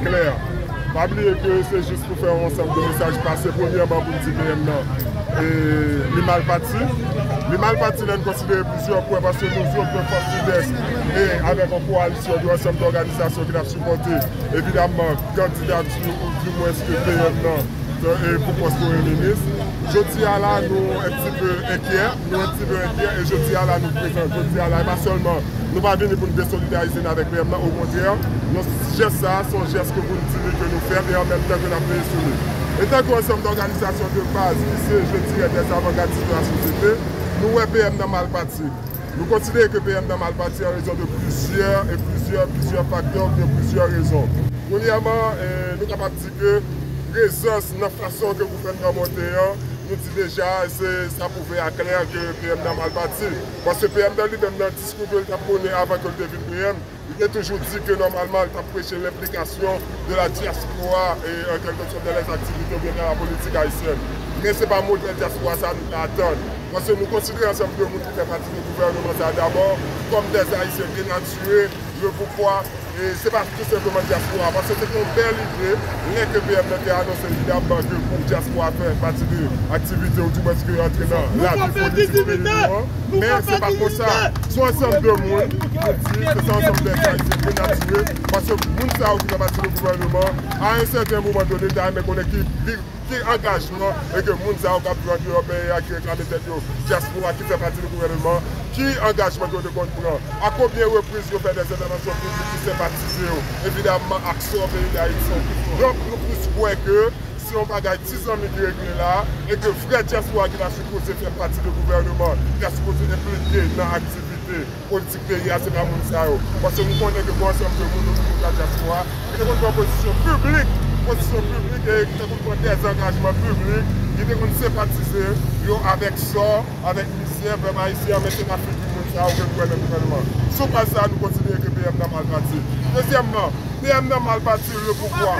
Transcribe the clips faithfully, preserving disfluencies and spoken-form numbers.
klè. Pa bliye ke se jis pou fè yon ansanm de mesaj pase, premyèman pou n di P M nan, e, li mal pati. Li mal pati lè n konsidere plizyè pwen, paske nou zòt, Fòs Sidès, e avèk yon kowalisyon de ansanm dòganizasyon ki t ap sipòte, evidamman, kandidati oudimwens ke P M nan, e, pou pòs premye minis. Jodi a la, nou un petit peu enkyè, nou un petit peu enkyè, e jodi a la, nou prezan, jodi a la, e pa sèlman, nou pa vini pou n desolidarize n avèk P M nan, okontrè, nou, jès sa a, se yon jès ke pou n di li ke nou fè, e an menm tan ke n ap veye sou li. Etanke yon ansanm dòganizasyon de baz, ki se, je dirais, des avant-gardistes de la société, nou wè P M nan mal pati. Nou konsidere ke P M nan mal pati an rezon de plizyè, e plizyè, plizyè faktè, oubyen plizyè rezon. Premyèman, e, nou kapab di ke prezans nan fason ke gouvènman monte an, nou di deja, se, sa pwouve aklè ke P M nan mal pati. Paske P M nan li menm nan diskou ke l t ap konnen avan ke l te vin P M, li te toujou di ke nòmalman l t ap preche lenplikasyon de la diaspora, e, en quelque sorte, dans les activités oubyen dans la politique haïtienne. Men se pa modèl dyaspora sa nou ta atann. Paske nou konsidere ansanm de moun ki fè pati de gouvènman sa dabò kòm des Ayisyen denatire, le pouvwa, e se pa tou senpleman dyaspora, paske se te yon bèl ide, lè ke P M nan te anonse evidamman ke pou dyaspora fè pati de aktivite, oudimwens ke antre nan lavi politik peyi nou an, men se pa konsa. Se yon ansanm de moun, nou di, se yon ansanm de Ayisyen denatire, paske moun sa yo ki fè pati de gouvènman, a yon sèten moman done, ta renmen konnen ki ki angajman e ke moun sa yo k ap viv andeyò peyi a, ki reklame tèt yo dyaspora, ki fè pati de gouvènman, ki angajman ke yo te konn pran? A konbyen repriz yo fè dèz entèvansyon piblik pou senpatize yo, evidamman, ak sò peyi Dayiti? Donk, nou plis kwè ke se yon bagay ti zanmi ki regle la, e ke vrè dyaspora ki ta sipoze fè pati de gouvènman, ki ta sipoze enplike nan aktivite politik peyi a, se pa moun sa yo. Paske nou konnen ke gon ansanm de moun nan dyaspora ki te konn pran pozisyon piblik, pozisyon piblik, e ki te konn pran dèzangajman piblik, ki te konn senpatize yo avèk sò, avèk mizè pèp ayisyen an, men se pa figi moun sa yo ke nou wè nan gouvènman. Sou baz sa a, nou konsidere ke P M nan mal pati. Dezyèmman, P M nan mal pati, le pouvwa.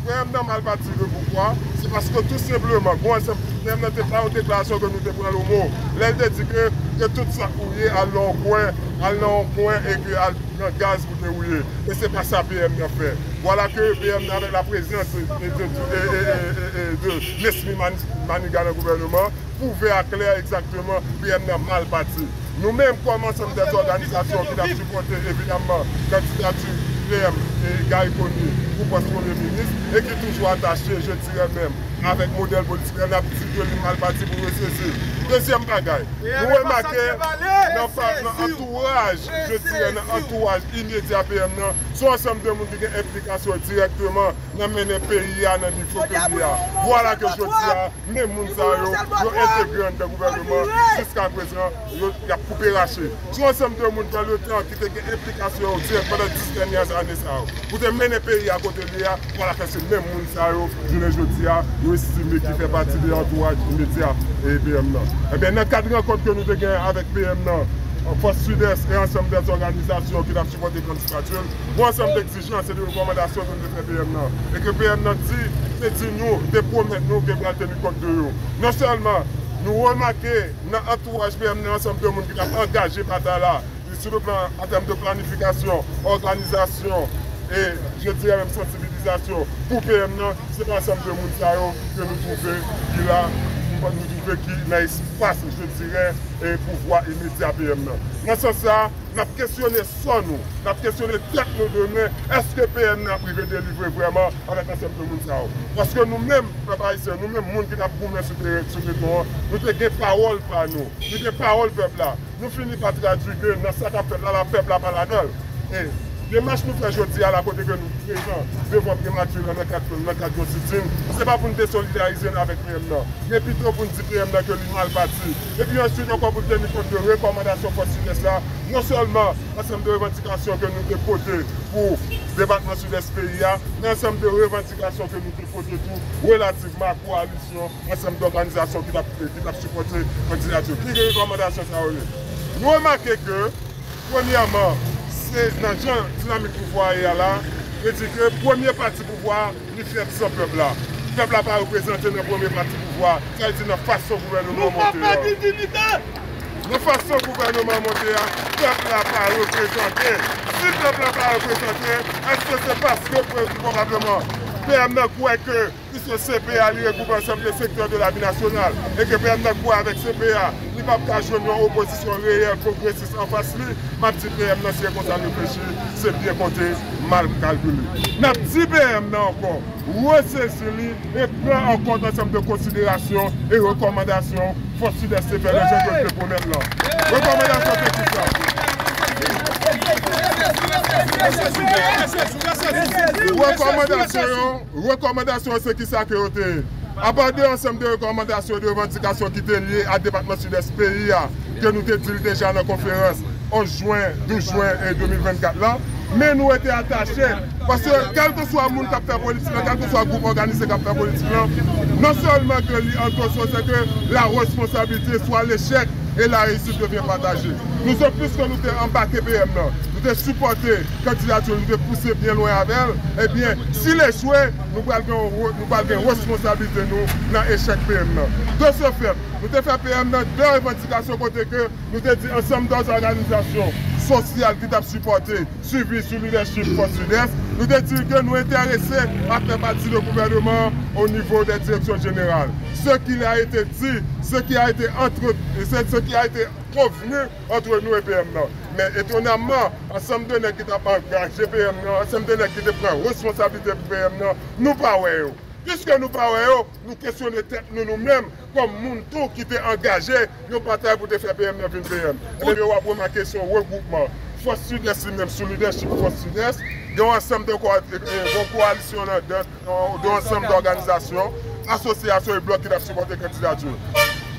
P M nan mal pati de pouvwa, se paske tou senpleman, gon ansanm, P M nan te fè yon deklarasyon ke nou te pran l o mo. Lè l te di ke, ke tout sa k wouye, al nan yon kwen, al nan yon kwen e ke al pran gaz pou te wouye. Men se pa sa P M nan fè. Vwala ke P M nan, avèk la prezans de, de, de, de, de, de Nesmy Mani-, Maniga nan gouvènman, pwouve aklè egzakteman P M nan mal pati. Nou menm, kòm ansanm dèzòganizasyon ki t ap sipòte, evidamman, kandidati P M e Garry Conille pou pòs premye minis, e ki toujou atache, je dirais menm, avèk modèl politik la, n ap di ke li mal pati pou resezi l. Dezyèm bagay, nou remake nan pa, nan antouraj, je dirais, nan antouraj imedya P M nan, se yon ansanm de moun ki gen enplikasyon dirèkteman nan mennen peyi a nan nivo ke li ye a. Vwala ke jodi a, menm moun sa yo, yo entegre anndan gouvènman, jiskaprezan, yo, y ap koupe rache. Se yon ansanm de moun, dans le temps, ki te gen enplikasyon yo dirèk pandan dis dènyè ane sa yo, pou te mennen peyi a kote li ye a, vwala ke se menm moun sa yo, jounen jodi a, yo estime ki fè pati de antouraj imedya, e, P M nan. Ebyen, nan kad rankont ke nou te gen avèk P M nan, Fòs Sidès e ansanm dèzòganizasyon ki t ap sipòte kandidati l, gon ansanm de egzijans e de rekòmandasyon ke nou te fè P M nan, e ke P M nan di, te di nou, te pwomèt nou ke pral teni kont de yo. Non sèlman nou remake nan antouraj P M nan ansanm de moun ki t ap angaje batay la, sou le plan, an tèm de planifikasyon, òganizasyon, e, je dirais menm sansibilizasyon pou P M nan, se pa ansanm de moun sa yo ke nou twouve ki la, nou twouve ki nan espas, je dirais, e, pouvwa imedya P M nan. Nan sans sa, n ap kesyone sò nou, n ap kesyone tèt nou demen, èske P M nan ap rive delivre vrèman avèk ansanm de moun sa yo? Paske nou menm, pèp ayisyen, nou menm moun ki t ap goumen sou teren, sou beton an, nou te gen pawòl pa nou, nou gen pawòl pèp la. Nou fini pa tradui ke nan sa k ap fèt la, la pèp la pa ladan l. E demach nou fè jodi a la, kote ke nou prezan devan primati la nan kad, nan kad yon sit-in, se pa pou n desolidarize n avèk P M nan, men pito pou n di P M nan ke li mal pati. Epi answit ankò pou n teni kont de rekòmandasyon Fòs Sidès la, non sèlman ansanm de revandikasyon ke nou te pote pou depatman Sidès peyi a, men ansanm de revandikasyon ke nou te pote tou relativman a kowalisyon ansanm dòganizasyon ki t ap, ki t ap sipòte kandidati yo. Ki rekòmandasyon sa yo ye? Nou remake ke, premyèman, se nan jan dinamik pouvwa a ye a la, yo di ke premye pati pouvwa a, li fèt san pèp la. Pèp la pa reprezante nan premye pati pouvwa a, sa vle di nan fason gouvènman an monte an. Nan fason gouvènman an monte a, pèp la pa reprezante. Si pèp la pa reprezante, èske se paske pre- pwobableman P M nan kwè ke piske C P A li regwoupe ansanm de sektè de lavi nasyonal e ke P M nan kwè avèk C P A li p ap ka jwenn yon opozisyon reyèl pwogresis anfas li, m ap di P M nan si e konsa l reflechi, se byen konte, mal kalkile. N ap di P M nan ankò, resezi li e pran an kont ansanm de konsiderasyon e rekòmandasyon Fòs Sidès te fè nan jan ke l te pwomèt lan. Rekòmandasyon se kisa? Rekòmandasyon yo, rekòmandasyon yo se kisa ke yo te ye? Apa de ansanm de rekòmandasyon e de revandikasyon ki te lye a depatman Sidès peyi a, ke nou te di l deja nan konferans onz jen, douz jen e de mil vennkat la, men nou rete atache, paske kèlkeswa moun k ap fè politik lan, kèlkeswa gwoup òganize k ap fè politik lan, non sèlman ke li andoso, se ke la responsabilité soit l'échec et la réussite devient partagée. Nou se, piske nou te anbake P M nan, nou te sipòte kandidati l, nou te pouse byen lwen avè l, ebyen, si l echwe, nou pral gen, nou pral gen responsabilite nou nan echèk P M nan. De ce fait, nou te fè P M nan de revandikasyon kote ke nou te di ansanm dòz òganizasyon sosyal ki t ap sipòte, swivi sou lidèchip Fòs Sidès, nou te di ke nou enterese a fè pati de gouvènman an o nivo de direksyon jeneral. Ce qui a été dit, ce qui a été entre, ce, ce qui a été convenu entre nous et P M nan. Men etonamman, ansanm de nèg ki t ap angaje P M nan, ansanm de nèg ki te pran responsablite pou P M nan, nou pa wè yo. Piske nou pa wè yo, nou kesyone tèt nou, nou menm, kòm moun tou ki te angaje yon batay pou te fè P M nan vin P M. Ebyen, w ap remake se yon regwoupman Fòs Sidès li menm, sou lidèchip Fòs Sidès, gen yon ansanm de koa-, e, e, yon kowalisyon nan, de, de yon ansanm dòganizasyon, asosyasyon e blòk ki t ap sipòte kandidati l.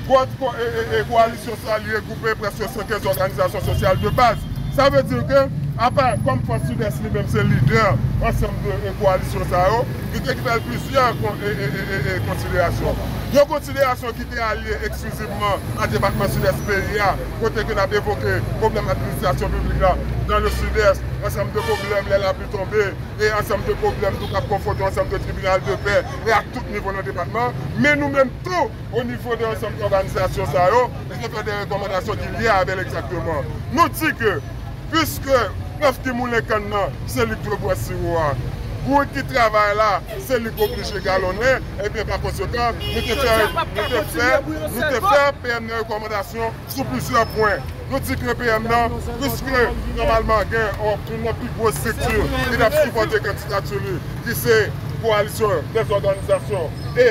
Ko-, ko-, e, e, e, kowalisyon sa a li regwoupe prèske san kenz òganizasyon sosyal de baz. Sa vle di ke, apa, kòm Fòs Sidès li menm se lidè ansanm de, e, kowalisyon sa yo, li te fè plizyè kon-, e, e, e, e, e, konsiderasyon. Yon konsiderasyon ki te alye eksklizivman a depatman Sidès peyi a, kote ke n ap evoke pwoblèm administrasyon piblik la dans le Sud-Est, ansanm de pwoblèm lè lapli tonbe, e ansanm de pwoblèm tou k ap konfwonte ansanm de tribinal de pè, e ak tout nivo nan depatman. Men nou menm tou, o nivo de ansanm òganizasyon sa yo, nou te fè de rekòmandasyon ki lye avè l egzakteman. Nou di ke, piske pèf ki moulen kann nan, se li k dwe bwè siwo a. Bourik ki travay la, se li k oblije galonnen, ebyen, pa konsekan, nou te fè, nou te fè, nou te fè P M nan rekòmandasyon sou plizyè pwen. Nou di ke P M nan, piske nòmalman gen yon, youn nan pi gwo estrikti ki t ap sipòte kandidati li, ki se Kowalisyon dèzòganizasyon e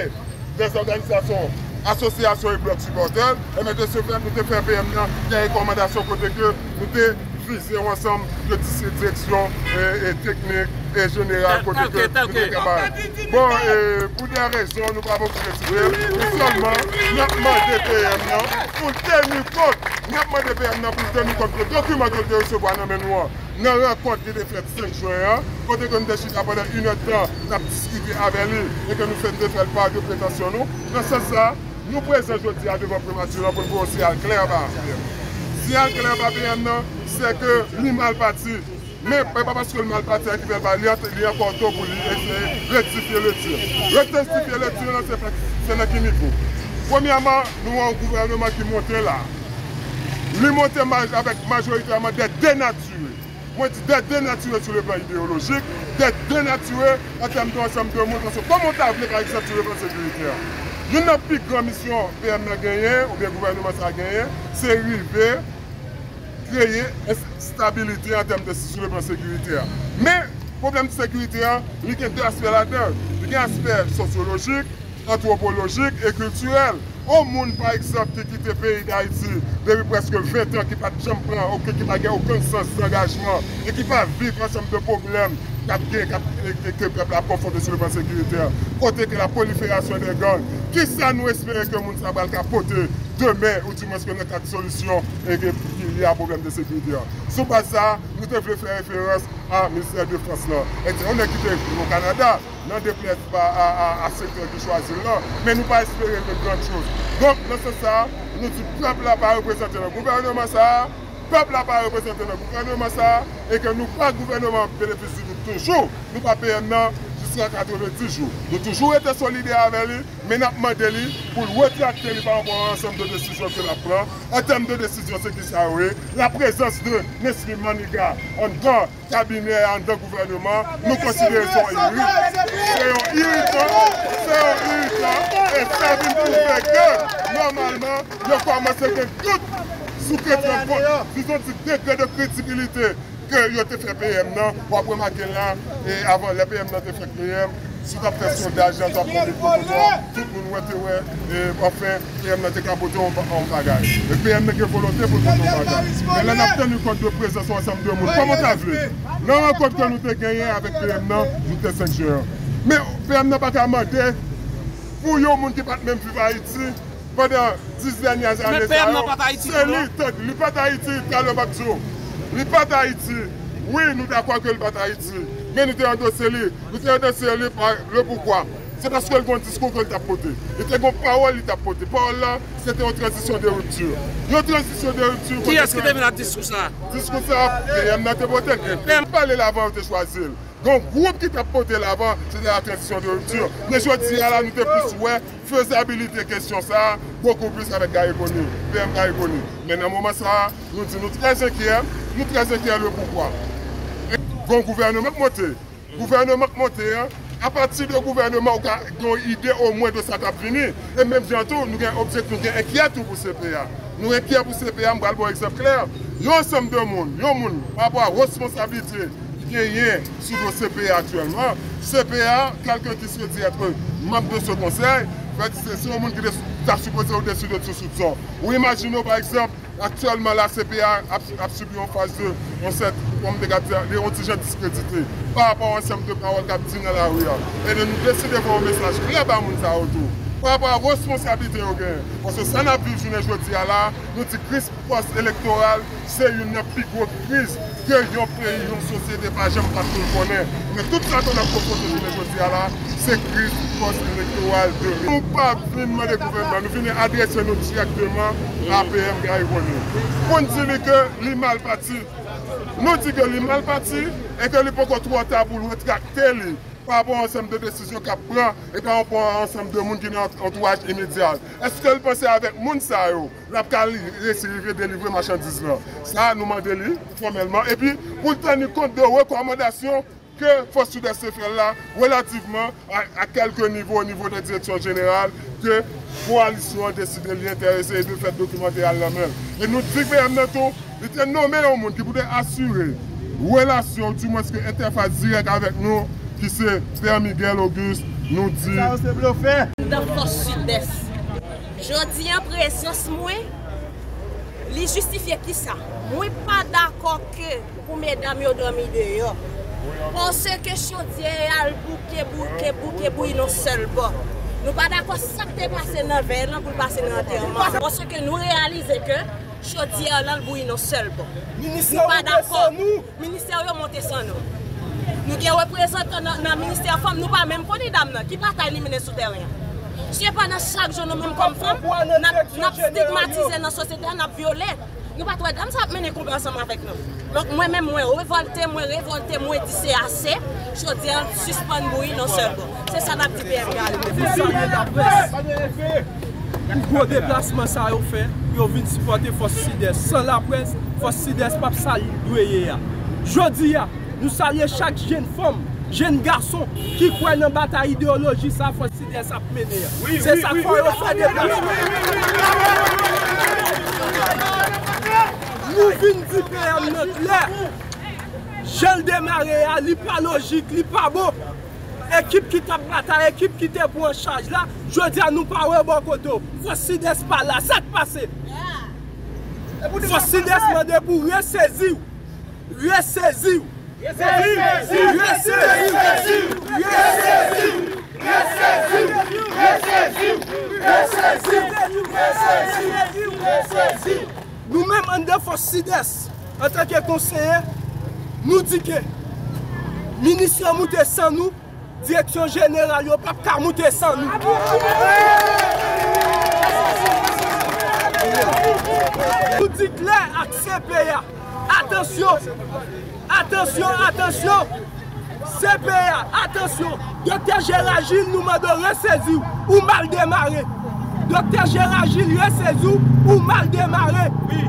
dèzòganizasyon, asosyasyon e blòk sipòtè l, ebyen, de ce fait, nou te fè P M nan de rekòmandasyon kote ke nou te vize yon ansanm de dis-, direksyon, e, e teknik e jeneral kote ke nou te kapab. Bon, e, pou de rezon, nou pa oblije site l, men sèlman, n ap mande P M nan pou l teni kont, n ap mande P M nan pou l teni kont de dokiman ke l te resevwa nan men nou an, nan rankont ki te fèt senk jen an, kote ke nou te chita pandan inèdtan, n ap diskite avè li, e ke nou fè, te fè l pa de pretansyon nou. Nan sans sa, nou prezan jodi a devan Primati lan pou n voye yon siyal klè ba P M. Siyal klè ba P M nan, se ke li mal pati. Men, se pa paske l mal pati a ki fè l pa, li an-, li ankò to pou li eseye rektifye le tir. Rektifye le tir lan, se fè, se nan ki nivo? Premyèman, nou wè yon gouvènman ki monte la. Li monte maj-, avèk majoritèman dè denatire. Mwen di dè denatire sou le plan ideyolojik, dè denatire an tèm de ansanm de moun, paske kòman w ta vle, pa egzanp, sou le plan sekiritè? Youn nan pi gran misyon P M nan genyen, oubyen gouvènman sa a genyen, se rive kreye estabilite an tèm de, sou le plan sekiritè. Men, pwoblèm sekirite a, li gen de aspè ladan l. Li gen aspè sosyolojik, antwopolojik e kiltirèl. Yon moun, pa egzanp, ki kite peyi Dayiti depi prèske ven tan, ki pa t janm pran okenn, ki pa gen okenn sans dangajman e ki pa viv ansanm de pwoblèm k ap gen, k ap, ke, ke pèp la konfwonte sou le plan sekiritè, kote ke la prolifération des gangs. Kisa nou espere ke moun sa pral ka pote demen, oudimwens ke nan kad solisyon e ke, ki lye a pwoblèm de sekirite a? Sou baz sa a, nou te vle fè referans a Ministè Defans lan. E se yon nèg ki te o Kanada, nan deplèz pa a, a, a sektè ki chwazi l lan, men nou pa espere de grandes choses. Donk, nan sans sa a, nou di pèp la pa reprezante nan gouvènman sa a, pèp la pa reprezante nan gouvènman sa a, e ke nou pa gouvènman benefis di tout toujou, nou pa P M nan, san katrevenndis jou. Nou toujou rete solidè avè li, men n ap mande li pou l retrakte li pa rapò a ansanm de desizyon ke l ap pran. An tèm de desizyon, se kisa yo ye? La prezans de Nesmy Maniga anndan kabinè a, anndan gouvènman, nou konsidere se yon iri-, se yon iritan, se yon iritan, e sa vin pwouve ke, nòmalman, yo kòmanse gen dout sou kretran, dizon, ti degre de kredibilite ke yo te fè P M nan. W ap remake la, e avan, lè P M nan te fèk P M, si w t ap fè sondaj la, w t ap konn tout moun wè te wè, e, anfen, P M nan te ka pote yon ba-, yon bagay. E P M nan gen volonte pou l pote yon bagay. Men lè n ap teni kont de prezans yon ansanm de moun, kòman w ta vle? Nan rankont ke nou te genyen avèk P M nan, jou te senk jen an. Men P M nan pa ka mande pou yon moun ki pa t menm viv Ayiti pandan dis dènyè ane sa yo, se li, tann, li pa t Ayiti, talè m ap di w. Li pa t Ayiti. Wi, nou dakò ke li pa t Ayiti. Men nou te andose li. Nou te andose li pa le poukwa. Se paske l gen yon diskou ke l t ap pote. Li te gen yon pawòl li t ap pote. Pawòl la, se te yon tranzisyon de ripti. Yon tranzisyon de ripti. Kiyès ki te vin ak diskou sa? Diskou sa, P M nan te pote l. P M pale l avan yo te chwazi l. Gen yon gwoup ki t ap pote l avan, se te la tranzisyon de ripti. Men jodi a la, nou te plis wè fezabilite kesyon sa a, bokou plis avèk Garry Conille, P M Garry Conille. Men nan moman sa a, nou di nou trè enkyè, nou trè enkyè le poukwa. E gen yon gouvènman k monte. Gouvènman k monte an, apati de gouvènman ou ka gen yon ide omwen de sa k ap vini. E menm jan tou, nou gen objektif, nou gen enkyè tou pou C P A. Nou enkyè pou C P A, m pral ba w egzanp klè. Yon ansanm de moun, yon moun, pa rapò a responsablite li genyen sou do C P A aktyèlman. C P A, kèlken ki se di èt manm de se konsèy, fè di se, se yon moun ki te, ta sipoze yo deside sou soupson. Ou imajine w, pa egzanp, aktyèlman la, C P A ap, ap sibi yon faz de, yon sèt, kòm te ka di, de yon ti jan diskredite pa rapò a ansanm de pawòl k ap di nan lari a. E nou deside voye yon mesaj klè ba moun sa yo tou, pa rapò a responsablite yo genyen. Paske sa n ap viv jounen jodi a la, nou di kriz pòs-elektoral se youn nan pi gwo kriz ke yon peyi, yon sosyete pa janm pa t konn konnen. Men tout sa ke n ap konfwonte jounen jodi a la, se kriz pòs-elektoral de. Nou pa vin mande gouvènman, nou vin adrese nou dirèkteman a P M Garry Conille. Pou n di li ke li mal pati. Nou di ke li mal pati e ke li poko twò ta pou l retrakte li pa rapò a ansanm de desizyon k ap pran e pa rapò a ansanm de moun ki nan antouraj imedya l. Èske l panse avèk moun sa yo, l ap ka li-, resi rive delivre machandiz lan? Sa, nou mande li fòmèlman. Epi, pou l teni kont de rekòmandasyon ke Fòs Sidès te fè l la, relativman a, a kèlke nivo, o nivo de direksyon jeneral, ke kowalisyon an deside li enterese e de fèt dokimantè a l nan men l. E nou di P M nan tou, li te nonmen yon moun ki pou te asire relasyon, ou dimwens ke entèfas dirèk avèk nou, ki se Pè Miguel Auguste, nou di. Sa yo se blofè. Nan Fòs Sidès. Jodi an, prezans mwen, li jistifye kisa? Mwen pa dakò ke pou medam yo dòmi deyò. Paske chodyè a al bouke, bouke, bouke, bouyi nan sèl bò. Nou pa dakò sa k te pase nan vèy lan pou l pase nan antèman. Paske nou reyalize ke chodyè lan bouyi nan sèl bò. Nou pa dakò. Ministè yo monte san nou. Nou gen reprezantan nan, nan ministè fanm, nou pa menm konnen dam nan, ki batay li mennen sou tèren an. Sepandan, chak jou nou menm kòm fanm, n ap, n ap stigmatize nan sosyete a, n ap vyole. Nou pa t wè dam sa ap mennen konba ansanm avèk nou. Donk, mwen menm, mwen revòlte, mwen revòlte, mwen di se ase. Chodyè an sispann bouyi nan sèl bò. Se sa n ap di P M Garry. Pou salye laprès, pou gwo deplasman sa yo fè, pou yo vin sipòte Fòs Sidès. San laprès, Fòs Sidès p ap sa l dwe ye a. Jodi a, nou salye chak jenn fanm, jenn gason ki kwè nan batay ideyoloji sa Fòs Sidès ap mennen an. Se sa k fè yo fè deplasman. Nou vin di P M nan klè. Jan l demare a, li pa lojik, li pa bon. Ekip ki t ap batay, ekip ki te pran chaj la, jodi a nou pa wè bò kote w. Fòs Sidès pa la, sa k pase? Fòs Sidès mande pou resezi w. Resezi w. Resezi w. Nou menm anndan Fòs Sidès, antanke konseye, nou di ke minis yo moute san nou, direksyon jeneral yo p ap ka moute san nou. Nou di klè ak C P A, atansyon, atansyon, atansyon. P A, atansyon, Doktè Gérard Gilles, nou mande w resezi w, ou mal demare. Doktè Gérard Gilles, resezi w, ou mal demare. Wi.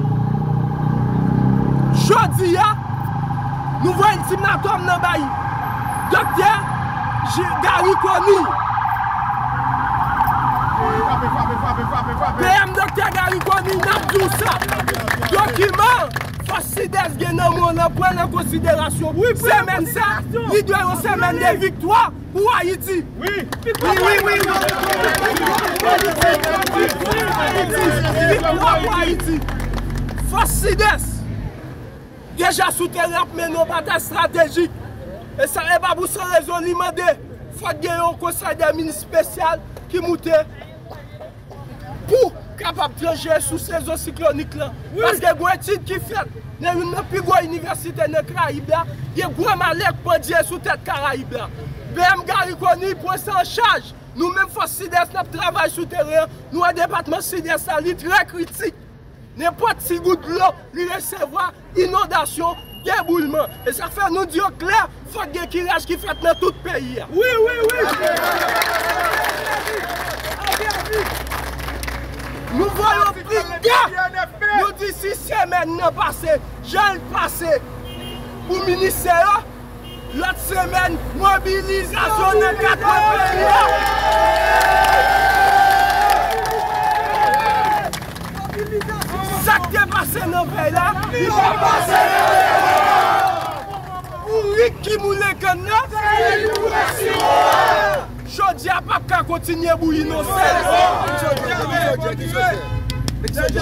Jodi a, nou voye ultimatum nan bay Doktè G-, Garry Conille. Frape, frape, frape, frape, frape. P M Doktè Garry Conille, n ap di w sa. Dokiman Fòs Sidès gen nan men w lan pran nan konsiderasyon. Wi, pran nan konsiderasyon. Semèn sa, li dwe yon semèn de viktwa pou Ayiti. Wi. Wi, wi, wi, wi. Viktwa pou Ayiti. Fòs Sidès deja sou teren ap mennen yon batay estratejik. E sa, e pa pou san rezon li mande fòk gen yon konsèy dè minis espesyal ki moute pou kapab tranche sou sezon siklonik lan. Wi. Paske gen etid ki fèt nan youn nan pi gwo inivèsite nan Karayib la, gen gwo malè k pandye sou tèt Karayib la. P M Garry Conille pran sa an chaj. Nou menm Fòs Sidès n ap travay sou teren an. Nou wè depatman Sidès la, li trè kritik. Nenpòt ti gout dlo, li resevwa inondasyon, deboulman. E sa fè nou di yo klè, fòk gen kiraj ki fèt nan tout peyi a. Wi, wi, wi. Nou voye yo pli dè. Nou di si semèn nan pase, jan l pase pou ministè yo, lòt semèn, mobilizasyon nan kat kwen peyi a. Sa k te pase nan vèy la, li p ap pase nan vèy la. Bourik ki moulen kann nan, se li pou rete. Jodi a p ap ka kontinye bouyi nan sèl bò.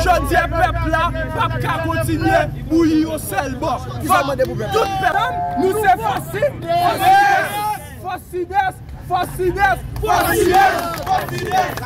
Jodi a pèp la p ap ka kontinye bouyi yon sèl bò. Tout pèp, nou se Fòs Sidès, Fòs Sidès, Fòs Sidès, Fòs Sidès.